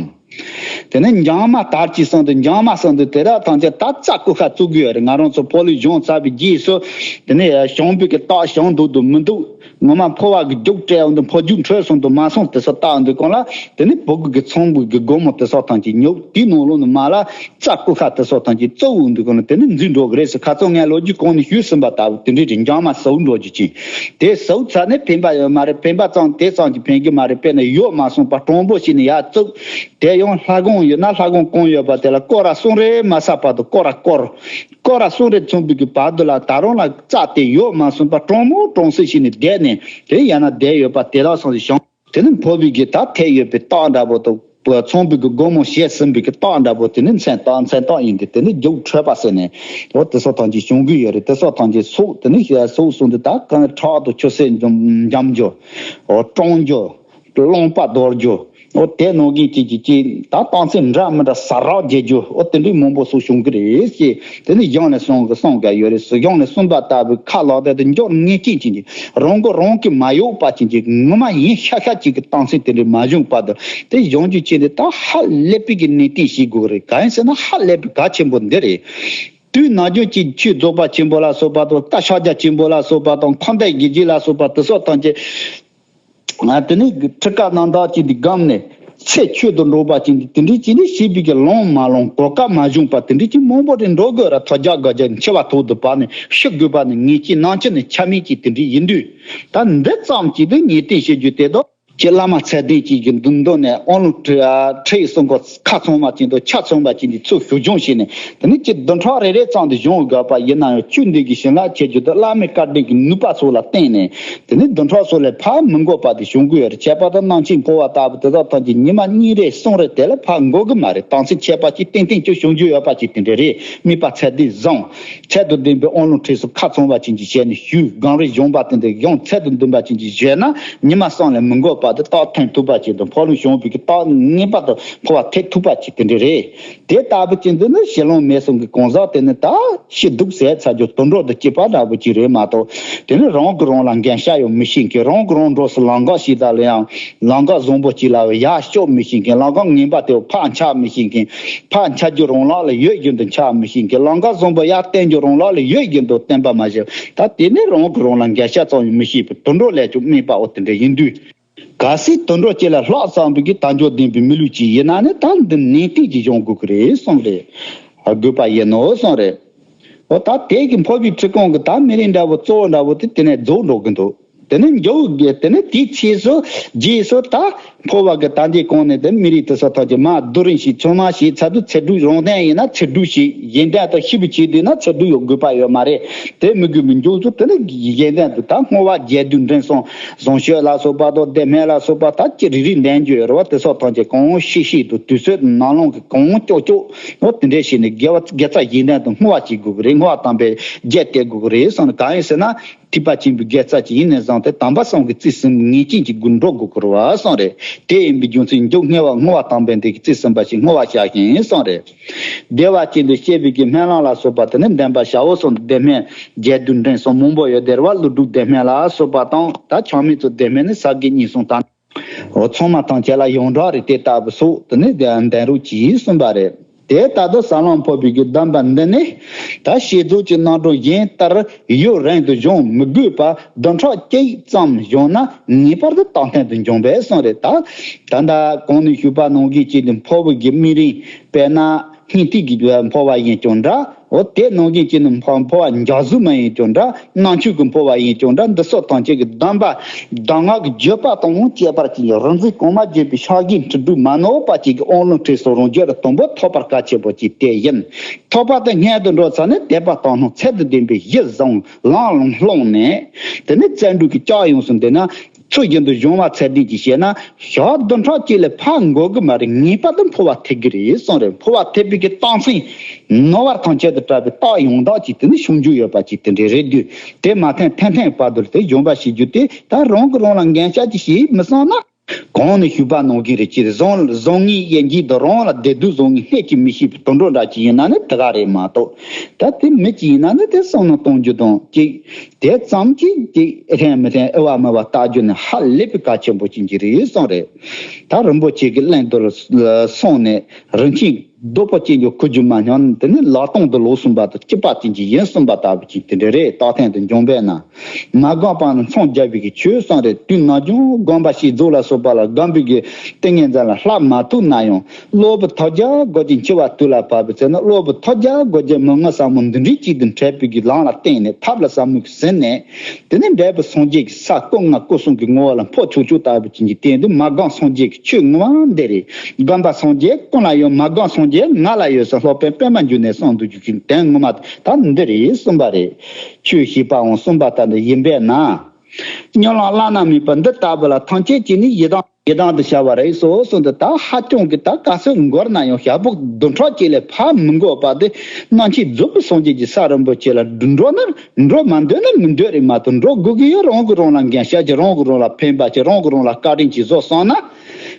དེ་ནས་འཇང་མ་དར་གྱི་གསུངས་དུས། འཇང་མ་གསུངས་དུས་དེ་དག་ཐམས་ཅད་ད་རྩ་ཀུན་ཁ་བཙུགས་ཀྱི་ཡོད་རེད། ང་རང་ཚོ་འཕོ་ལུས་བྱུང་ཚར་བའི་རྗེས་སུ་དེ་ནས་བྱུང་བའི་གི་རྟགས་བྱུང་འདུག་འདུག་མི་འདུག་ངོ་མ་འཕོ་བ་གི་རྒྱུགས་སྤྲད་འོང་དུས་འཕོ་རྒྱུགས་འཕྲོད་སོང་དུ་མ་སོང་དེ་ཚོ་བལྟ་འོང་དུས་གང་ལ། དེ་ནས་བུ་གུ་གི་ཚངས་བུག་གི་སྒོ་མོ་དེ་ཚོ་ཐམས་ཅད་ཉོབ། དེའི་ནང་ལོགས་ནས་མར་ལ་རྩ་ཀུན་ཁ་དེ་ཚོ་ཐམས་ཅད་བཙུགས་འོང་དུས་གང་ལ་དེ་ནས་འཛུལ་འགྲོ་གི་རེད་ཟེར། ཁ་སང་ངས་ལོ་རྒྱུས་གོང་ནས་ཞུས་ཟིན་པ་ལྟ་བུ་དེ་འདྲའི་རིགས་འཇང་མ་ཟུག་འགྲོ་རྒྱུ་ཅན། དེ་ཟུག་ཚར་ནས་ཕན་པ་ཡོད་མ་རེད། ཕན་པ་ཙམ་དེ་ཙམ་གྱིས་ཕན་གྱི་མ་རེད། དཔེར་ན་ཡོག་མ་སོང་བར་གྲང་པོ་བྱས་ནས་ཡར་བཙུགས། དེ་ཡང་ལྷ་སྒོང་ཡོད་ན་ལྷ་སྒོང་གང་ཡོད་པ་དེ་ལ་སྐོར་ར་གསུམ་རེ་མ་ཟ་བར་དུ་སྐོར་ར་སྐོར། སྐོར་ར་གསུམ་རེ་མཚུངས་པའི་གི་བར་དུ་ལ་ད་རུང་ལ་རྩ་དེ་ཡོག་མ་སོང་བར་གྲང་མོ་གྲང་སེ་བྱས་ནས་བསྡད་ནས། དེ་ཡང་ན་བསྡད་ཡོད་པ་དེ་དག་སོང་ཞིང་། དེ་ནི་འཕོ་བའི་གི་ད་ཐེག་ཡོད་པའི་རྟགས་འདྲ་པོ་དང་། ཚངས་པའི་གི་སྒོ་མོ་ཕྱེ་ཟིན་པའི་གི་རྟགས་འདྲ་པོ་དེ་ནི་མཚན་རྟགས། མཚན་རྟགས་ཡིན་ཏེ་དེ་ནི་རྒྱུགས་འཕྲོད་པ་ཟེར་ནས། འོ་དེ་ཚོ་ཐམས་ཅད་བྱུང་གི་ཡོད་རེད། དེ་ཚོ་ཐམས་ཅད་ཟུག་དེ་ནི་ཟུག་སོང་དུས་ད་གང་ཁྲག་དང་ཆུ་སེར་འཇམ་འཇམ་རྒྱུ། འོ་གྲང་རྒྱུ། རློན་པ་དོར་རྒྱུ། འོ་དེ་ནང་བཞིན་ཅིག་ཅིག་ཅིག་ད་རྟགས་མཚན་འདྲ་མི་འདྲ་ཟ་རག་རྒྱག་རྒྱུ། འོ་དེ་འདྲའི་མང་པོ་ཟུག་བྱུང་གི་རེད་ཅེས་དེ་ནི་གཞུང་ནས་གསུང་གི་གསུང་ག་ཡོད་རེད། གཞུང་ནས་གསུངས་པ་ལྟ་བུའི་ཁ་ལག་དེ་དེ་མགྱོགས་ངེས་ཅན་ཅིག་ཅིག་རང་མགོ་རང་གིས་མ་གཡོགས་པ་ཅིག་ཅིག་ངོ་མ་ཡིན་ཤ་ཤ་ཅིག་གི་རྟགས་མཚན་དེ་འདྲའི་མ་བྱུང་བར་དུ་དེ་གཞུང་རྒྱུ་ཅན་དེ་ད་ཧ་ལས་པའི་གི་ནན་ཏན་བྱེད་དགོས་རེད། གང་ཡིན་ཟེར་ན་ཧ་ལས་པའི་གལ་ཆེན་པོ་འདི་རེད། དུས་ནམ་རྒྱུན་གྱི་ཆོས་རྫོགས་པ་ཆེན་པོ་ལ་སོགས་པ་དང་། རྟ་ཕྱག་རྒྱ་ཆེན་པོ་ལ་སོགས་པ་དང་། འཁོར་འདས་དགེ་རྒྱས་ལ་སོགས་པ་དེ་སོགས་ཐམས་ཅད། ང་དེ་ནི་ཁྲི་ཀ་རྣམ་དག་ཅིག་འདི་སྒམ་ནས་ཚེ་ཆོས་དུ་འགྲོགས་པ་ཅིག་འདི་དེ་འདྲའི་ཅིག་ནི་ཤེས་པའི་གི་ལམ་མ་ལོང་གོ་སྐབས་མ་བྱུང་བ་དེ་འདྲའི་ཅིག་མང་པོ་རེ་འགྲོ་དགོས་ར། ཐོ་རྒྱག་དགའ་རྒྱ་འཆི་བ་ཐོག་ཏུ་བབས་ནས་ཤི་དགོས་པ་ནི་ངེས་ཅན་ནང་ཆེན་ནས་ཆ་མེད་ཅིག་དེ་འདྲའི་ཡིན་དུས། ད་འདི་ཙམ་ཅིག་ཏུ་ངེས་གཏན་བྱེད་རྒྱུ་དེ་དག་ཀྱི་བླ་མ་ཚད་ལྡན་ཅིག་གི་མདུན་མདུན་ནས་དབང་ལུང་ཁྲིད་ཁྲིད་གསུང་གི་ཁ་ཚང་བ་ཅིག་དང་ཆ་ཚང་བ་ཅིག་འདི་ཚུར་ཞུ་སྦྱོང་བྱས་ནས། དེ་ནི་ཅི་བདུན་ཕྲག་རེ་རེ་ཙམ་དུ་གཞུང་དགོས་པ་ཡིན་ན་ཡང་། ཆོས་འདི་གི་བྱིན་རླབས་ཆེ་རྒྱུ་དེ་བླ་མའི་བཀའ་དྲིན་གྱི་ནུས་པ་སོགས་ལ་བརྟེན་ནས། དེ་ནི་བདུན་ཕྲག་སོགས་ལས་ཕར་མི་འགོར་བ་དེ་བྱུང་གི་ཡོད་རེད། ཁྱད་པར་དུ་གནངས་ཆེན་འཕོ་བ་ལྟ་བུ་དེ་དག་ཐམས་ཅད་ཉི་མ་གཉིས་རེ་གསུམ་རེ་དེ་ལས་ཕར་འགོར་གི་མ་རེད། རྟགས་མཚན་ཁྱད་པར་ཅིག་ཏན་ཏན་ཅིག་བྱུང་རྒྱུ་ཡོད་པ་ཅིག་དེ་འདྲ་རེད། དམིགས་པ་ཚད་ལྡན་བཟང་། ཚད་དང་ལྡན་པའི་དབང་ལུང་ཁྲིད་གསུང་ཁ་ཚང་བ་ཅན་གྱི་ཞལ་ནས་ཞུས། གངས་རི་བཞེངས་པ་དེ་འདྲ་ཡང་ཚད་དང་ལྡན་པ་ཅན་གྱི་ཞལ་ན་ཉི་མ་གསུམ་ལས་མི་འགོར། པ་དེ་རྟགས་ཐོན་ཐུབ་པ་ཅིག་དང་། འཕོ་ལུང་བྱུང་བའི་གི་རྟགས་ངེས་པར་དུ་འཕོ་བ་ཐེབས་ཐུབ་པ་ཅིག་དེ་འདྲ་རེད། དེ་ལྟ་བུ་ཅིག་འདི་ནི་ཞི་ལུང་མེ་ཟུང་གི་གང་ཟག་དེ་ནི་ད་ཤི་སྡུག་ཟད་ཚར་རྒྱུ་དུད་འགྲོ་དང་གཅིག་པ་འདྲ་བོ་ཅིག་རེད་མ་གཏོགས། དེ་ནི་རང་གིས་རང་ལ་འགན་བཞག་ཡང་མི་ཤེས་མཁན། རང་གིས་རང་འགྲོ་སའི་ལམ་ཁ་ཞིག་དང་ལ་ཡང་ལམ་ཁ་བཟང་པོ་ཅིག་ལ་ཡར་ཕྱོགས་མི་ཤེས་མཁན། ལམ་ཁ་ངན་པ་དེ་ཕར་འཆག་མི་ཤེས་མཁན། ཕར་འཆག་རྒྱུ་རང་ལག་ལ་ཡོད་བཞིན་དུ་འཆག་མི་ཤེས་མཁན། ལམ་ཁ་བཟང་པོ་ཡར་བསྟན་རྒྱུ་རང་ལག་ལ་ཡོད་བཞིན་དུ་བསྟན་པ་མ་བྱས། ད་དེ་ནི་རང་གིས་རང་ལ་འགན་བཞག་ཙམ་ཡང་མི་ཤེས་པའི་དུད་འགྲོ་ལས་ཀྱང་དམན་པ་འོ་དེ་འདྲ་ཡིན་དུས། གལ་སྲིད་དུད་འགྲོ་ཅིག་ལ་ལྷག་བསམ་པའི་གི་དལ་འབྱོར་ལྡན་པའི་མི་ལུས་ཅིག་ཡིན་ན་ནི། ད་འདི་ནན་ཏན་གྱིས་སྦྱོང་དགོས་ཀྱི་རེད་གསུངས་རེད། དགོས་པ་ཡིན་ནོ་གསུངས་རེད། འོ་ད་དེ་གི་འཕོ་བའི་འཕྲུལ་ཁང་གི་ད་མི་རིགས་འདྲ་བོ་གཙོ་བོ་འདྲ་བོ་དེ་དེ་ནས་རྫོགས་འགྲོ་གི་འདུག་དེ་ནས་མཇུག་གི་དེ་ནས་དེའི་ཚེས་སུ་རྗེས་སུ་ད་འཕོ་བ་གི་ད་འདི་གོང་ནས་དེ་མི་རིགས་དེ་ཚོ་ཐམས་ཅད་མར་རྡོ་རིང་ཞིག་ཚོད་མ་ཞིག་ཚ་དུ་ཚེ་སྒྲུབ་རང་བདེན་ཡིན་ན་ཚེ་སྒྲུབ་ཞིག་གཞན་དོན་དང་ཤི་བའི་ཆེད་དུ་ན་ཚེ་སྒྲུབ་ཡོད་དགོས་པ་ཡོད་མ་རེད། དེ་མི་དགོས་པའི་མཇུག་ཏུ་དེ་ནི་གཞན་དོན་དུ་ད་བསྔོ་བ་རྒྱས་བསྡུས་འབྲིང་གསུམ་བཟང་སྤྱོད་ལ་སོགས་པ་དང་བདེ་སྨོན་ལ་སོགས་པ་ད་ཅི་རིགས་རིགས་འདོན་རྒྱུ་ཡོད་རེད་བ། དེ་སོགས་ཐམས་ཅད་གང་ཤེས་ཤེས་དང་དུས་ཚོད་ནང་ལོང་གི་གང་ལྕོགས་ལྕོགས་འོ་དེ་འདྲས་བྱས་ནས་དགེ་བ་དགེ་རྩ་གཞན་དོན་དུ་བསྔོ་བ་བྱེད་དགོས་ཀྱི་རེད། བསྔོ་བ་དམ་པའི་རྒྱས་བསྡུ་དགོས་ཀྱི་རེད་གསུངས་ནས། གང་ཡིན་ཟེར་ན། ཐེག་པ་ཆེན་པོའི་དགེ་རྩ་ཅིག་ཡིན་ནས་བཟུང་སྟེ་དམ་པ་གསུམ་གྱི་རྩིས་ཟིན་ངེས་ཅན་གྱི་སྒོ་འགྲོ་དགོས་ཀྱི་རེད་བ་གསུངས་རེད། དེ་ཡིན་པའི་རྒྱུ་མཚན་མཇུག་བསྔོ་བ་བསྔོ་བ་དམ་པའི་དེ་གི་རྩིས་ཟིན་པ་ཞིག་བསྔོ་བ་བྱ་ཞིང་གསུངས་རེད། བདེ་བ་ཅན་དུ་སྐྱེ་བའི་གི་སྨོན་ལམ་ལ་སོགས་པ་དེ་ནི་འདོན་པ་བྱའོ་གསུངས་ཏེ། བདེ་སྨོན་རྒྱས་བསྡུས་འབྲིང་གསུམ་མང་པོ་ཡོད་དེ་རེད་བ། ཀླུ་སྒྲུབ་བདེ་སྨོན་ལ་སོགས་པ་དང་། ད་ཆགས་མེད་ཚུལ་བདེ་སྨོན་ནི་ས་དགེ་བསྙེན་གསུམ་དང་། འོ་ཚང་མ་ཐམས་ཅད་ལ་ཡོངས་གྲགས་རེད། དེ་ལྟ་བུ་སོགས་དེ་ནི་འདོན་རོགས་གྱིས་གསུངས་པ་རེད། དེ་ལྟར་དུ་ས་ལམ་འཕོ་བའི་གི་སྡོམ་པ་འདི་ནི། ད་བསྐྱེད་རྫོགས་ཀྱི་རྣམ་གྲངས་གཞན་ལྟར་ཡུན་རིང་དུ་སྦྱོང་མི་དགོས་པར་བདུན་ཕྲག་གཅིག་ཙམ་བཞུགས་ན་ངེས་པར་དུ་རྟགས་ཐོན་དུ་འབྱུང་བས་གསུངས་རེད། ད་ད་ལྟ་གོང་ནས་ཞུས་པ་ནང་བཞིན་བྱས་ཏེ་འཕོ་བའི་གི་དམིགས་རིམ་དཔེར་ན་སྔོན་ཐེག་གི་འཕོ་བ་ཡིན་ཀྱང་འདྲ། འོ་དེ་ནང་བཞིན་བྱས་ནས་འཕོ་འཕོ་བ་འཇུག་ཚུལ་མ་ཡིན་ཀྱང་འདྲ། ནང་ཆོས་ཀྱི་འཕོ་བ་ཡིན་ཀྱང་འདྲ། འདི་སོགས་ཐམས་ཅད་ཀྱི་སྡོམ་པ་གདམས་ངག་གི་བརྗོད་པ་དང་བཅས་པར་གྱི་རིག་འཛིན་གོང་མ་བརྒྱུད་པའི་ཕྱག་རྒྱའི་འཁྲིལ་སྒྲུབ་མ་ནོར་བ་ཅིག་གི་དབང་ལུང་ཁྲིད་སོགས་རང་རྒྱུད་ལ་དང་པོ་ཐོབ་པར་གལ་ཆེན་པོ་ཅིག་དེ་ཡིན། ཐོབ་པ་དེ་སྔོན་དུ་འགྲོ་ཚར་ནས་དད་པ་དག་སྣང་ཚད་དུ་ལྡན་པའི་གཞི་བཟང་ལམ་སློང་ནས། དེ་ནས་བརྩོན་འགྲུས་ཀྱི་ལྕགས་ཡོངས་སུ་འདེགས་ན། ཚུལ་བཞིན་དུ་སྦྱོང་བ་ཚད་ལྡན་གྱིས་བྱས་ན། ཞག་བདུན་ཕྲག་གཅིག་ལས་ཕར་འགོར་གི་མ་རེད། ངེས་པར་དུ་འཕོ་བ་ཐེབས་ཀྱི་རེད་གསུངས་རེད། འཕོ་བ་ཐེབས་པའི་གི་རྟགས་མཚན་ནོར་བ་ཐམས་ཅད་དང་བྲལ་བའི་རྟགས་ཡང་དག་ཅིག་དེ་ནི་བྱུང་རྒྱུ་ཡོད་པ་ཅིག་དེ་འདྲ་རེད་དུས། དེ་མ་ཐོན་ཐོན་ཐོན་བར་དུ་དེ་སྦྱོང་བ་བྱེད་རྒྱུ་དེ་ད་རང་གིས་རང་ལ་འགན་བཞག་ཅིག་བྱེད་མི་སོང་ན། གོང་ནས་ཞུས་པ་ནང་བཞིན་རེད། ཅེས་བཟང་བཟང་ངན་དབྱེ་འབྱེད་དང་རང་ལ་བདེ་སྡུག་བཟང་ངན་སྣེ་གཅིག་མི་ཤེས་པའི་དུད་འགྲོ་འདྲ་ཅིག་ཡིན་ན་ནི་དེ་ག་རེད་མ་གཏོགས། ད་དེ་མི་གཅིག་ཡིན་ན་ནི་དེ་བསམ་བློ་གཏོང་རྒྱུ་དང་གཅིག་དེ་ཙམ་གྱིས་ཅིག་ཨེ་ཐོན་མི་ཐོན་དབྱེ་བ་མེད་པར་བལྟ་རྒྱུ་ནི་ཧ་ལས་པའི་གལ་ཆེན་པོ་ཅན་ཅིག་རེད་གསུངས་རེད། ད་རིན་པོ་ཆེ་གི་གླེང་དུ་སོང་ནས་རིན་ཆེན་རྡོག་པོ་ཅན་གྱི་ཁུ་བྱུག་མ་སྙམ་དེ་ནི་ལག་སྟོང་དུ་ལོག་སོང་བ་དང་གཅིག་པ་ཅན་གྱི་ཡིན་གསུངས་པ་ལྟ་བུ་ཅིག་དེ་འདྲ་རེད། རྟགས་ཐོན་དུ་འབྱུང་བས་ན། མ་བསྒོམས་པ་ནི་མཚམས་སྦྱར་བའི་གི་ཆོས་གསུངས་རེད། དུས་ནམ་རྒྱུན་བསྒོམ་པ་ཞིག་རྫོགས་ལ་སོགས་པ་ལ་བསྒོམ་པའི་གི་ཏིང་ངེ་འཛིན་ལ་ལྷག་མ་ཐུབ་ན་ཡང་། གློ་བུར་ཐོལ་རྒྱག་སྒོ་ཅན་འཆི་བ་དུས་ལ་བབ་པའི་ཚེ་ན། གློ་བུར་ཐོལ་རྒྱག་སྒོ་ཅན་མི་མངོན་ཟབ་མོ་འདི་འདྲའི་ཅིག་ཏུ་འཕྲད་པའི་གི་ལམ་ལ་བརྟེན་ནས་ཐབས་ལ་ཟབ་མོ་གི་ཟིན་ནས། དེ་ནས་འབྲས་བུ་སངས་རྒྱས་ཀྱི་ས་སྐུ་ལྔ་སྐུ་གསུམ་གྱི་ངོ་བོ་ལ་འཕོ་ཆོག་ཆོག་ལྟ་བུ་ཅན་གྱི་སྟེང་དུ་མ་བསྒོམས་སངས་རྒྱས་ཀྱི་ཆོས་ངོ་མ་འདི་རེད། བསྒོམས་པ་སངས་རྒྱས་ཀུན་ལ་ཡོད། མ་བསྒོམས་སངས་རྒྱས་ང་ལ་ཡོད་ཟེར་སློབ་དཔོན་པད་མ་འབྱུང་གནས་གསུངས་འདུག་རྒྱུ་གི་དོན་ངོ་མ་ད་འདི་རེད་གསུངས་པ་རེད། ཆོས་ཞེས་པའང་གསུངས་པ་ལྟར་འདི་ཡིན་པས་ན། སྨོན་ལམ་བླ་ན་མེད་པ་འདི་ལྟ་བུ་ལ་ཐམས་ཅད་ཀྱིས་ནི་ཡི་དམ་ཡི་དམ་དུ་བྱ་བ་རེད་སོ་གསུངས་ཏེ། ད་ཧ་ཅང་གི་ད་ག་ཚོད་འགོར་ན་ཡང་ཞག་པོ་བདུན་ཕྲག་གཅིག་ལས་ཕར་མི་འགོར་བར་དུ་རྣམ་མཁྱེན་རྫོགས་པའི་སངས་རྒྱས་ཀྱི་ས་རིན་པོ་ཆེ་ལ་འགྲོ་ན་འགྲོ། མ་འདོད་ན་མི་འདོད་རེད་མ་གཏོགས། འགྲོ་དགོས་ཀྱི་ཡོད། རང་གིས་རང་ལ་འགན་བཞག་ཅིག་རང་གིས་རང་ལ་ཕན་པ་ཅིག་རང་གིས་རང་ལ་བཀའ་དྲིན་ཅིག་བཟོ་སོང་ན།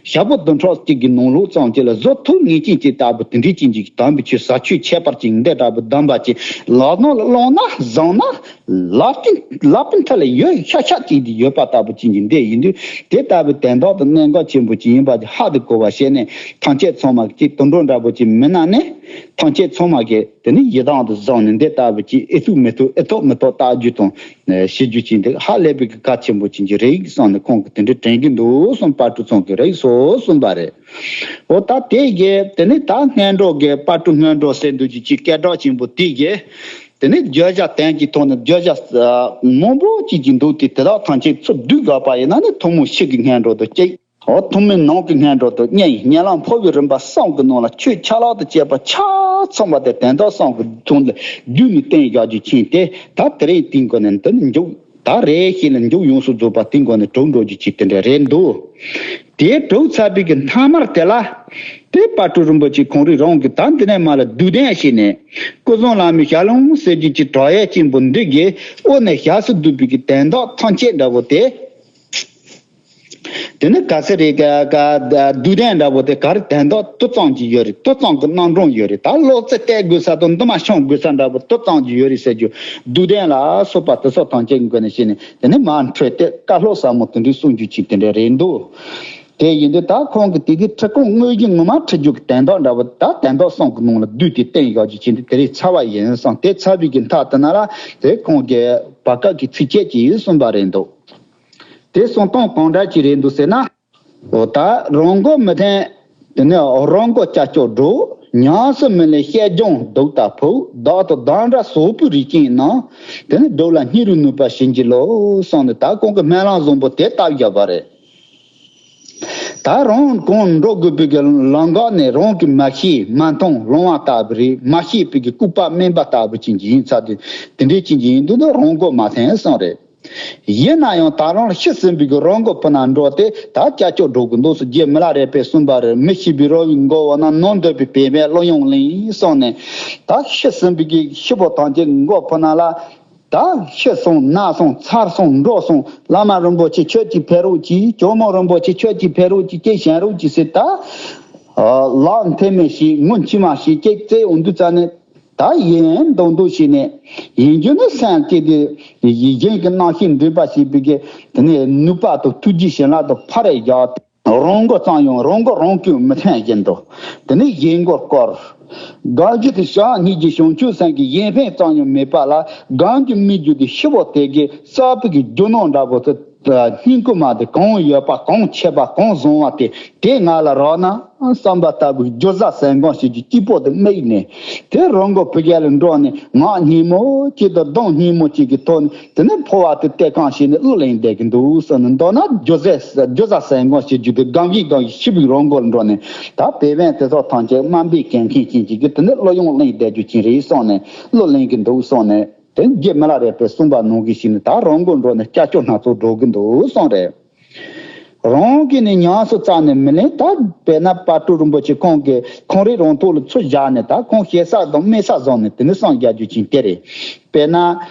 ཞག་པོ་བདུན་ཕྲག་གཅིག་གི་ནང་ལོགས་ཙམ་ཅིག་ལ་བཟོ་ཐུབ་ངེས་ཅན་ཅིག་ལྟ་བུ་དེ་འདྲའི་ཅན་གྱི་དམ་པའི་ཆོས་ཟབ་ཆོས་ཁྱད་པར་ཅན་འདི་ལྟ་བུ་གདམས་པ་ཅིག་ལག་ནང་ལ་བླངས་ན་བཟང་ན། ལག་པའི་ལག་པའི་མཐིལ་ལ་ཡོད་ཤག་ཤག་ཅིག་འདི་ཡོད་པ་ལྟ་བུ་ཅན་གྱི་འདི་ཡིན་དུས། དེ་ལྟ་བུའི་དོན་དག་ཏུ་གནད་འགག་ཆེན་པོ་ཅིག་ཡིན་པ་ཅིག་ཧ་དུ་གོ་བ་བྱས་ནས། ཐམས་ཅད་ཚང་མ་ཅིག་དུད་འགྲོ་འདྲ་པོ་ཅིག་མིན་ན་ནི། ཐམས་ཅད་ཚང་མ་གིས་དེ་ནི་ཡི་དམ་དུ་བཟུང་ནས་འདི་ལྟ་བུ་ཅིག་ཨེ་ཐུབ་མི་ཐུབ་ཨེ་ཐོབ་མི་ཐོབ་བལྟ་རྒྱུ་དང་། ཤེས་རྒྱུ་ཅིག་འདི་ཧ་ལས་པའི་གི་གལ་ཆེན་པོ་ཅན་གྱི་རེད་གསུངས་ནས་ཁོང་གིས་དེ་འདྲ་དྲན་གྱི་འདུག་གསུངས། དཔལ་སྤྲུལ་ཚང་གིས་རེད་སོ་གསུངས་པ་རེད། འོ་ད་དེ་གི་དེ་ནི་ད་སྔོན་འགྲོ་གི་དཔལ་སྤྲུལ་སྔོན་འགྲོ་ཟེར་འདུག་ཅིག་ཅིག་སྐད་གྲགས་ཆེན་པོ་དེ་གི། དེ་ནས་བརྗོད་བྱ་དོན་གྱི་ཐོག་ནས་བརྗོད་བྱ་མང་པོ་ཅིག་ཅིག་འདུག་སྟེ། དེ་དག་ཐམས་ཅད་ཚུར་བསྡུས་དགོས་པ་ཡིན་ན་ནི་ཐུན་མོང་ཕྱི་གི་སྔོན་འགྲོ་དང་གཅིག་འོ་ཐུན་མོང་ནང་གི་སྔོན་འགྲོ་དང་གཉིས། ཉེ་ལམ་འཕོ་བའི་རིམ་པ་གསུམ་གྱི་ནང་ལ་ཆོས་ཆ་ལག་དང་བཅས་པ་ཆ་ཚང་བ་དེ་དོན་དག་གསུམ་གྱི་དོན་ལ་བསྡུས་ནས་བསྟན་བཞག་རྒྱུ་ཅན་དེ། ད་དེ་རིང་དེའི་སྒོ་ནས་འདི་ནི་མཇུག་ད་རེ་ཞིག་ལ་མཇུག་ཡོངས་སུ་རྫོགས་པ་དེའི་སྒོ་ནས་གྲུབ་འགྲོ་རྒྱུ་ཅིག་དེ་འདྲ་རེད་འདུག་དེ་གྲུབ་ཚར་བའི་གི་མཐའ་མར་དེ་ལ། དེ་དཔལ་སྤྲུལ་རིན་པོ་ཆེ་ཁོང་རང་རང་གིས་ད་འདི་ནས་མར་ལ་བསྡུས་ལྡན་བྱས་ནས། སྐུ་གསུང་བླ་མའི་ཞལ་ལུང་ཟེར་རྒྱུ་ཅིག་དྲག་ཡས་ཅན་པོ་འདི་གི་དབུ་ནས་ཞབས་སུ་བསྡུས་པའི་གི་དོན་དག་ཐམས་ཅད་འདྲ་བོ་དེ། དེ་ནི་ག་ཚོད་རེད། ག་ག་བསྡུས་དོན་འདྲ་པོ་དེ་ག་རེ་དོན་དག་ཏོག་ཙམ་ཅིག་ཡོད་རེད། ཏོག་ཙམ་གྱི་རྣམ་གྲངས་ཡོད་རེད། ད་བློ་རྩེ་གཏད་དགོས་ས་དང་འདུན་མ་འཆང་དགོས་ས་འདྲ་པོ་ཏོག་ཙམ་ཅིག་ཡོད་རེད་ཟེར་རྒྱུ་བསྡུས་དོན་ལ་སོགས་པ་དེ་ཚོ་ཐམས་ཅད་ཀྱི་སྒོ་ནས་བཤད་ནས། དེ་ནི་མར་འཕྲོས་ཏེ་བཀའ་སློབ་ཟབ་མོ་དེ་འདྲའི་གསུང་རྒྱུ་ཅིག་དེ་འདྲ་རེད་འདུག་དེ་ཡིན་དུས་ད་ཁོང་གིས་དེ་གའི་ཁྲི་སྐོང་དངོས་གཞི་ངོ་མ་ཁྲི་རྒྱུ་གི་དོན་དག་འདྲ་པོ། ད་དོན་དག་གསུམ་གྱི་ནང་ལ་བསྡུས་ཏེ་བསྟན་བཞག་རྒྱུ་ཅིག་འདི་དེ་རིང་ཚར་བ་ཡིན་གསུངས། དེ་ཚར་བའི་གི་མཐའ་དེ་ན་ལ་དེ་ཁོང་གིས་བར་སྐབས་ཀྱི་ཚིགས་བཅད་ཅིག་གསུངས་པ་རེད་འདུག་དེ་གསུང་སྟངས་གང་འདྲ་ཅིག་རེད་འདུག་ཟེར་ན། འོ་ད་རང་མགོ་མི་ཐོན། དེ་ནས་རང་མགོ་ལྕགས་ཀྱོག་སྒྲོག་ཉམས་སུ་མི་ལེན་བཤད་སྦྱོང་གདུགས་དང་ཕུག་བདག་ཏུ་བདག་འདྲ་ཟོག་པོའི་རིགས་ཅན་རྣམས། དེ་ནི་སྒྲུབ་ལ་སྙིང་རུས་ནུས་པ་བྱིན་གྱིས་རློབས་གསུངས་ནས། ད་ཁོང་གིས་སྨོན་ལམ་བཟང་པོ་དེ་བཏབ་བཞག་པ་རེད། ད་རང་གང་འགྲོ་དགོས་པའི་གི་ལམ་ཁ་ནས་རང་གིས་མ་ཤེས་མ་མཐོང་ལོང་བ་ལྟ་བུ་རེད། མ་ཤེས་པའི་གི་ལྐུགས་པ་སྨན་པ་ལྟ་བུ་ཅན་གྱི་ཡིན་ཚར་དུས། དེ་འདྲའི་ཅན་གྱི་ཡིན་དུས་ནི་རང་མགོ་མ་ཐོན་གསུངས་རེད། ཡིན་ན་ཡང་ད་རང་ལ་ཤི་ཟིན་པའི་གི་རང་མགོ་ཕུ་ན་འགྲོ་སྟེ། ད་ལྕགས་ཀྱོག་སྒྲོག་གི་འདུག་སེ་རྗེ་མི་ལ་རས་པས་གསུངས་པ་རེད། མི་ཤི་བའི་རོ་བའི་མགོ་བོ་ན། ནོར་འདོད་པའི་བུད་མེད་བློ་ཡོངས་ལེན་གསུངས་ནས། ད་ཤི་ཟིན་པའི་གི་ཤི་བོ་ཐམས་ཅད་མགོ་ཕུ་ན་ལ། ད་ཤི་སོང་ན་སོང་ཚར་སོང་འགྲོ་སོང་། བླ་མ་རིན་པོ་ཆེ་ཁྱོད་ཀྱིས་ཕེབས་རོགས་གྱིས། ཇོ་མོ་རིན་པོ་ཆེ་ཁྱོད་ཀྱིས་ཕེབས་རོགས་གྱིས། ཀྱེ་བྱོན་རོགས་གྱིས་ཟེར། ད་ལག་མཐེ་མེད་བྱས་ངུ་མཆི་མ་བྱས་ཀྱེ་རྩེ་འོང་དུས་ཙ་ནས། ད་ཡིན་མདོག་མདོག་བྱས་ནས། ཡིན་རྒྱུ་ནི་སེམས་བསྐྱེད་དེ་གཞན་གྱི་རྣམ་ཤེས་འདྲེན་པ་བྱེད་པའི་གི་དེ་ནས་ནུས་པ་དང་ཐུགས་རྗེ་བྱིན་རླབས་དང་ཕར་རེ་བཞག་སྟེ། རང་མགོ་བརྩམས་ཡང་རང་མགོ་རང་བཀོད་མི་ཐོན་བཞིན་དུ། དེ་ནས་གཞན་མགོ་བསྐོར། གང་ཞིག་ཏུ་བྱང་སྙིང་རྗེ་བྱང་ཆུབ་སེམས་ཀྱི་གཞན་ཕན་ཙམ་ཡང་མེད་པ་ལ། གང་གི་སྨིག་རྒྱུ་དེ་ཤི་བོ་དེ་གའི་རྩ་བའི་གི་རྒྱུ་ནོར་འདྲ་པོ་དེ། སྙིང་ཁུ་མ་དེ་གང་ཡོད་པ་གང་ཆེ་བ་གང་བཟང་བ་དེ་དེ་ང་ལ་རག་ན་བསམ་པ་ལྟ་བུའི་རྒྱུ་ཟ་ཟན་གང་བྱེད་རྒྱུ་སྐྱིད་པོ་དེ་དམིགས་ནས། དེ་རང་མགོ་ཕུ་རྒྱལ་ལ་འགྲོ་ནས་ངག་སྙན་མོ་གཅིག་དང་གདངས་སྙན་མོ་གཅིག་གི་ཐོག་ནས། དེ་ནས་འཕོ་བ་དེ་སྟེར་གང་བྱས་ནས་གླུ་ལེན་བསྡད་ཀྱི་འདུག་ཟེར་ནས། མདོར་ན་རྒྱུ་ཟས་རྒྱུ་ཟ་ཟན་གང་བྱེད་རྒྱུ་དེ་སྒང་གིས་སྒང་གིས་ཤི་བའི་རང་མགོ་ལ་འགྲོ་ནས། ད་བེ་བན་དེ་ཚོ་ཐམས་ཅད་དམའ་འབེབས་བྱེད་མཁན་ཅན་ཅིག་གིས་དེ་ནས་གླུ་དབྱངས་གླེང་བསྡད་རྒྱུ་ཅན་རེད་གསུངས་ནས། གླུ་ལེན་གྱི་འདུག་གསུངས་ནས། དེ་རྗེ་མི་ལ་རས་པས་གསུངས་པ་ནང་བཞིན་བྱས་ནས་ད་རང་མགོ་འགྲོ་ནས་སྐྱ་ཅོ་སྣ་ཚོགས་སྒྲོག་གི་འདུག་གསུངས་རེད། རང་གིས་ནི་ཉམས་སུ་བཅངས་ནས་མི་ལེན། ད་དཔེར་ན་དཔལ་སྤྲུལ་རིན་པོ་ཆེ་ཁོང་གིས་ཁོང་རང་རང་ཐོག་ལ་ཚུར་བཞག་ནས། ད་ཁོང་ཞེ་ས་དང་དམན་ས་བཟུང་ནས་དེ་ནས་གསུང་རྒྱག་རྒྱུ་ཅན་དེ་རེད། དཔེར་ན།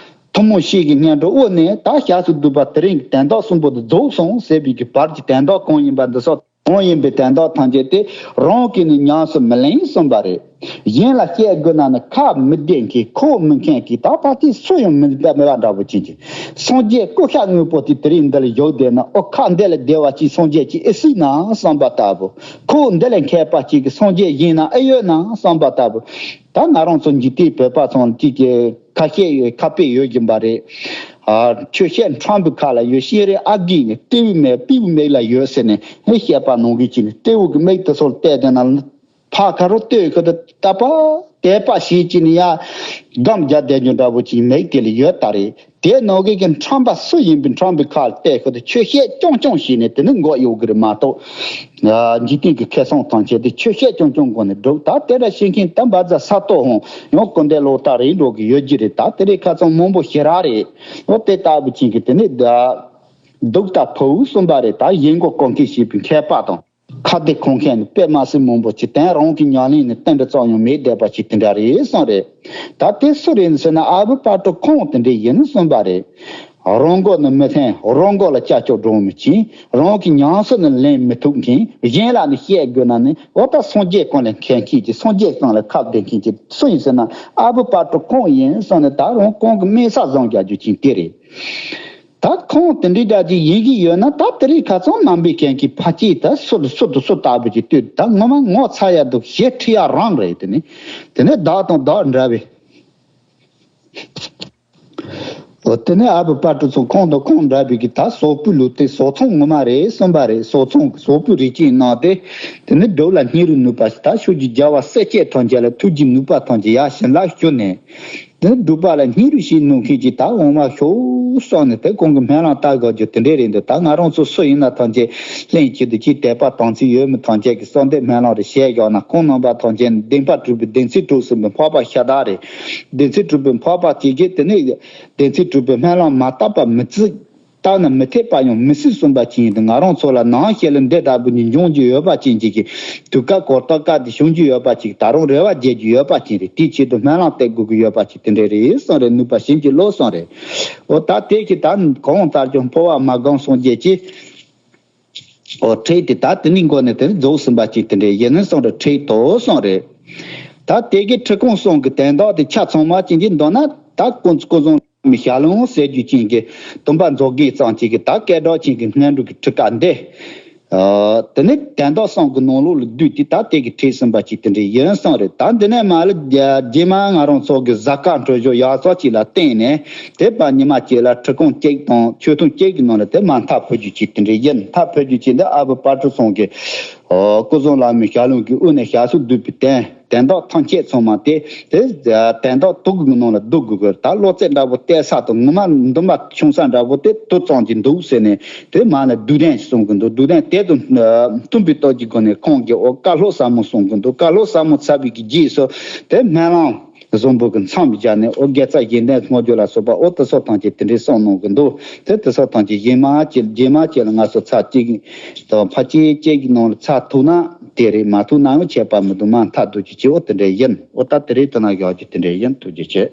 ཐུན་མོང་བཤད་ཀྱི་སྙན་སྒྲོན་དབུ་ནས། ད་ཞབས་སུ་བསྡུས་པ་དེ་རིང་གི་དོན་དག་གསུམ་པོ་དེ་རྫོགས་སོང་ཟེར་བའི་གི་བར་གྱི་དོན་དག་གང་ཡིན་པ་འདི་སོགས། གང་ཡིན་པའི་དོན་དག་ཐམས་ཅད་དེ་རང་གིས་ནི་ཉམས་སུ་མི་ལེན་གསུངས་པ་རེད། གཞན་ལ་བཤད་དགོས་ན་ནི་ཁ་མི་བདེ་མཁན། ཁོག་མི་མཁན་གྱི། ད་ཕལ་ཆེར་སུ་ཡང་མི་བདེ་མེད་པ་འདྲ་པོ་ཅན་གྱི། སངས་རྒྱས་སྐུ་ཤ་དངོས་པོ་དེ་དེ་རིང་འདི་ལ་བཞུགས་བསྡད་ན། ཨོ་ཁ་འདི་ལས་བདེ་བ་ཅིག་སངས་རྒྱས་ཀྱིས་ཨེ་སྲིད་ན་བསམ་པ་ལྟ་བུ། ཁོག་འདི་ལས་མཁས་པ་ཅིག་གིས་སངས་རྒྱས་བཞེངས་ན་ཨེ་ཡོད་ན་བསམ་པ་ལྟ་བུ། ད་ང་རང་ཚོ་འཇིག་རྟེན་བོད་པ་ཚོ་གཅིག་གི་ཁ་བཤད་ཡོད། ཁ་དཔེ་ཡོད་བཞིན་པ་རེད། ཨ། ཆོས་བཤད་ཁྲམ་བུའི་ཁ་ལ་ཡོད། བཤད་རིགས་ཨ་རྒས་ནི་ལྟེ་བའི་མིག་པུས་མོའི་མིག་ལ་ཡོད་ཟེར་ནས། ཨེ། བཤད་པ་ནང་བཞིན་བྱས་ནས་ལྟེ་བ་གི་མིག་དེ་ཚོ་ལ་བལྟས་བསྡད་ན། ཕར་ཁ་རོག་ལྟོས་ཁོ་ད་ལྟ་བ་དད་པ་བྱེད་ཀྱི་ནི་ཡ། སྒམ་རྒྱག་བསྡད་རྒྱུ་འདྲ་པོ་ཅིག་མིག་དེ་ལ་ཡོད་ད་རེད། དེ་ནང་གི་གི་ཁྲམ་པ་སུ་ཡིན་པའི་ཁྲམ་པའི་ཁ་ལ་བལྟས་ཁོ་ད་ཆོས་བཤད་རྐྱང་རྐྱང་བྱས་ནས་དེ་ནི་མགོ་གཡོག་གི་རེད་མ་གཏོགས། ཨ། འཇིག་རྟེན་གྱི་ཁེ་བཟང་ཐམས་ཅད་དེ་ཆོས་བཤད་རྐྱང་རྐྱང་སྒོ་ནས་སྒྲུབ། ད་དེ་འདྲ་བཤད་མཁན་ད་བཛྲ་ས་ཏོ་ཧོང་ཡང་སྐུ་ཟླའི་ལོ་ལྟར་རེ་འགྲོ་གི་ཡོད་ཀྱི་རེད། ད་དེ་རིང་ཁ་སང་མང་པོ་ཞེ་དྲག་རེད། འོ་དེ་ལྟ་བུ་ཅན་གྱི་དེ་ནི་ད་གདུགས་དང་ཕུག་གསུངས་པ་རེད། ད་གཞན་མགོ་བསྐོར་མཁན་བྱེད་པའི་མཁས་པ་དང་། ཁ་བདེ་ཁོག་མཁས་ནི་དཔེ་མ་སྲིད་མང་པོ་ཅིག། དོན་རང་གི་ཉམས་ལེན་ནི་ཏིལ་འབྲུ་ཙམ་ཡང་མེད་བསྡད་པ་ཅིག་དེ་འདྲ་རེད་གསུངས་རེད། ད་དེ་སུ་རེད་ཟེར་ན། ཨ་བུ་དཔལ་སྤྲུལ་ཁོང་དེ་འདྲ་ཡིན་གསུངས་པ་རེད། རང་མགོ་ནི་མི་ཐོན། རང་མགོ་ལ་ལྕགས་ཀྱོག་སྒྲོག་མི་ཆེན། རང་གི་ཉམས་སུ་ནི་ལེན་མི་ཐུབ་མཁན། གཞན་ལ་ནི་བཤད་དགོས་ན་ནི། འོ་ད་སངས་རྒྱས་གང་ལས་མཁས་མཁན་གྱི། སངས་རྒྱས་གང་ལས་ཁ་བདེ་མཁན་གྱི་སུ་ཡིན་ཟེར་ན། ཨ་བུ་དཔལ་སྤྲུལ་ཁོང་ཡིན་གསུངས་ནས། ད་རང་ཁོང་གི་དམན་ས་བཟུང་རྒྱག་རྒྱུ་ཅན་དེ་རེད། ད་ཁོང་དེ་འདྲའི་འདྲ་ཅིག་ཡིན་གྱི་ཡོད་ན། ད་དེ་རིང་ཁ་སང་རྣམ་པའི་རྒྱལ་གྱི་ཕ་སྐྱེས་ད་སུ་དང་སུ་དང་སུ་ལྟ་བུ་ཅིག་ལྟོས། ད་ངོ་མ་ངོ་ཚ་ཡ་འདུག་ཞེ་ཁྲེལ་ཡ་རང་རེད། དེ་ནི་དེ་ནི་བདག་དང་བདག་འདྲ་བའི། འོ་དེ་ནི་ཨ་བུ་དཔལ་སྤྲུལ་ཚོ་ཁོང་དང་ཁོང་འདྲ་བའི་གི་ད་ཟོག་པོའི་ལུགས་དེ་ཟོག་ཚང་ངོ་མ་རེད་གསུངས་པ་རེད། ཟོག་ཚང་ཟོག་པོའི་རིགས་ཅན་གནང་སྟེ། དེ་ནི་སྒྲུབ་ལ་སྙིང་རུས་ནུས་པ་ཞིག། ད་ཆོས་ཀྱི་རྒྱལ་བ་སྲས་བཅས་ཐམས་ཅད་ལ་ཐུགས་ཀྱི་ནུས་པ་ཐམས་ཅད་ཡར་བྱིན་རླབས་ཞུ་ནས། དེ་སྒྲུབ་པ་ལ་སྙིང་རུས་ཤིག་གནང་མཁན་ཅིག་ད་འོང་མ་ཤོག་གསུངས་ནས། དེ་ཁོང་གི་སྨོན་ལམ་བཏབ་དགོས་རྒྱུ་དེ་འདྲས་རེད་འདུག་ད་ང་རང་ཚོ་སུ་ཡིན་ན་ཐམས་ཅད་ལྷན་ཅིག་ཏུ་ཅིག་དད་པ་དམ་ཚིག་ཡོད་མི་ཐམས་ཅད་ཀྱིས་གསོལ་འདེབས་སྨོན་ལམ་རེ་བྱས་བཞག་ན། ཁོང་རྣམ་པ་ཐམས་ཅད་བདེན་པ་གྲུབ་པའི་བདེན་ཚིག་གྲུབ་ཟིན་པའི་འཕགས་པ་ཤ་སྟག་རེད། བདེན་ཚིག་གྲུབ་པའི་འཕགས་པ་དེ་གིས་དེ་ནས་བདེན་ཚིག་གྲུབ་པའི་སྨོན་ལམ་མ་བཏབ་པ་མི་བརྩི། བཏབ་ན་མི་འཐད་པ་ཡང་མི་སྲིད་གསུངས་པ་ཅིག་ཡིན་དུས། ང་རང་ཚོ་ལ་ནང་ཞལ་ལ་འདི་ལྟ་བུ་ནི་འབྱུང་རྒྱུ་ཡོད་པ་ཅན་ཅིག་གིས། དུས་སྐབས་གོ་རྟོགས་སྐབས་དེ་བྱུང་རྒྱུ་ཡོད་པ་ཅིག་ད་རུང་རེ་བ་རྒྱས་རྒྱུ་ཡོད་པ་ཅན་རེད། དེའི་ཆེད་དུ་སྨོན་ལམ་གཏད་དགོས་ཀྱི་ཡོད་པ་ཅིག་དེ་འདྲ་རེད་གསུངས་རེད། ནུས་པ་བྱིན་གྱིས་རློབས་གསུངས་རེད། འོ་ད་དེ་གིས་ད་གང་ལྟར་ཀྱང་འཕོ་བ་མ་སྒོམ་སངས་རྒྱས་ཀྱིས། ཨོ་ཁྲིད་དེ་ད་དེ་ནི་མགོ་ནས་དེ་རྫོགས་ཟིན་པ་ཅིག་དེ་འདྲའི་ཡིན་ནི་སོང་རེད། ཁྲིད་དོ་སོང་རེད། ད་དེ་གི་ཁྲི་ཁོང་སོང་གི་དན་རྟགས་དེ་ཆ་ཚང་མ་ཅིག་འདི་འདོན་ན་ད་ཀུན་ཀུན་བཟང་མི་ཞལ་ལུང་ཟེར་རྒྱུ་ཅན་གྱི་སྟོན་པ་མཛོ་རྒན་ཙམ་ཅིག་གི་ད་སྐད་གྲགས་ཅན་གྱི་སྔོན་འགྲོ་གི་ཁྲི་ཀ་འདི། ཨ་དེ་ནི་དན་རྟགས་གསུམ་གྱི་ནང་ལོགས་ལ་བསྡུས་ཏེ་ད་དེ་གི་ཁྲིད་ཟིན་པ་ཅིག་དེ་འདྲ་ཡིན་སོང་རེད། ད་འདི་ནས་མ་ལ་རྗེས་མ་ང་རང་ཚོ་གི་གཟའ་སྐར་འཕྲོད་སྦྱོར་ཡག་ཚོགས་ཅིག་ལ་བརྟེན་ནས་དེ་བར་ཉི་མ་གཅིག་ལ་ཁྲི་ཁོང་གཅིག་དང་མཆོད་སྟོན་གཅིག་གི་ནང་ལ་དེ་མ་མཐའ་ཕུལ་རྒྱུ་ཅིག་དེ་འདྲ་ཡིན། མཐའ་ཕུལ་རྒྱུ་ཅིག་འདི་ཨ་བུ་དཔལ་སྤྲུལ་ཚང་གི་ཨོ་སྐུ་གསུང་བླ་མའི་ཞལ་ལུང་གི་དབུ་ནས་ཞབས་སུ་བསྡུས་པའི་དན་དན་རྟགས་ཐམས་ཅད་ཚང་མ་དེ་དེ་དན་རྟགས་དུག་གི་ནང་ལ་བསྡུ་དགོས་གི། ད་གློ་ཚད་འདྲ་པོ་བལྟས་ས་དང་ངོ་མ་འདུན་པ་ཆུང་ས་འདྲ་པོ་དེ་དུ་ཙམ་གྱི་འདུག་ཟེར་ནས་དེ་མ་ནས་བསྡུ་ལྡན་གསུང་གི་འདུག་བསྡུ་ལྡན་དེ་དང་མཐུན་པའི་སྟོབས་ཀྱི་སྒོ་ནས་ཁོང་གིས་ཨོ་བཀའ་སློབ་ཟབ་མོ་གསུང་གི་འདུག་བཀའ་སློབ་ཟབ་མོ་ཚར་བའི་གི་རྗེས་སུ་དེ་སྨོན་ལམ་བཟང་པོ་གི་མཚམས་སྦྱར་ནས་ཨོ་དགེ་རྩ་གཞན་ལྡན་བསྔོ་རྒྱུ་ལ་སོགས་པ་ཨོ་དེ་སོགས་ཐམས་ཅད་དེ་འདྲའི་གསུང་གནང་གི་འདུག་དེ་དེ་སོགས་ཐམས་ཅད་རྗེས་མ་བཅས་རྗེས་མ་བཅས་ལ་ང་ཚོ་ཚར་གཅིག་དང་ཕལ་ཆེར་གཅིག་གི་ནང་ལ་ཚར་ཐུབ་ན་དེ་རེད། མ་ཐུབ་ན་ཡང་ཁྱད་པར་མི་འདུག་མ་མཐའ་བསྡུ་རྒྱུ་བྱས་ཨོ་དེ་འདྲ་ཡིན། ཨོ་ད་དེ་རེད། དེ་ན་བཞག་རྒྱུ་དེ་འདྲ་ཡིན། ཐུགས་རྗེ་ཆེ།